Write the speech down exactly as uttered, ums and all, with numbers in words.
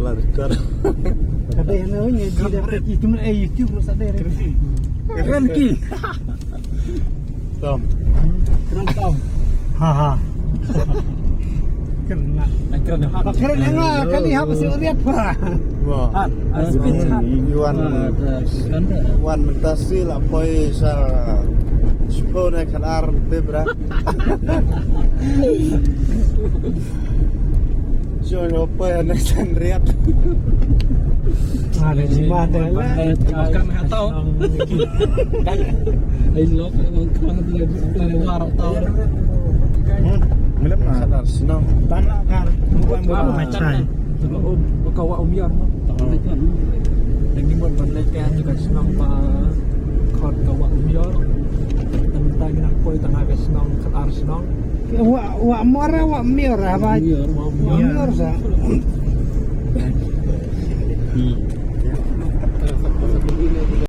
Ka dei hana wen, ïa ji da peit ïa ki, eh, YouTube ruh sa dei. Kren ki. Tom. Kren Tom. Ha, ha. Kren nga. Kren ha. Ba kren nga, kali ha ba shu riat pa. Wah. Ha, ha, speech ha. Iwan, Iwan mynta shi la poi sa shiphew ne khatar te bra. Shu la poi ne san riat. Ah, le jima de la. Makan ha tau. Ai lok, makan le, le war tau. Milam na. Khatar shnong. Ban la kar. Bukan bukan macam. Ka Wah Umior mo. Tang ni mon ban leit ka tu ka shnong ba khot ka Wah Umior. Tang ta ngi nang poi tang ha ka shnong khatar shnong. Wah, Wah Mor, Wah Mior, ha ba? Mior. Wah Mior sa.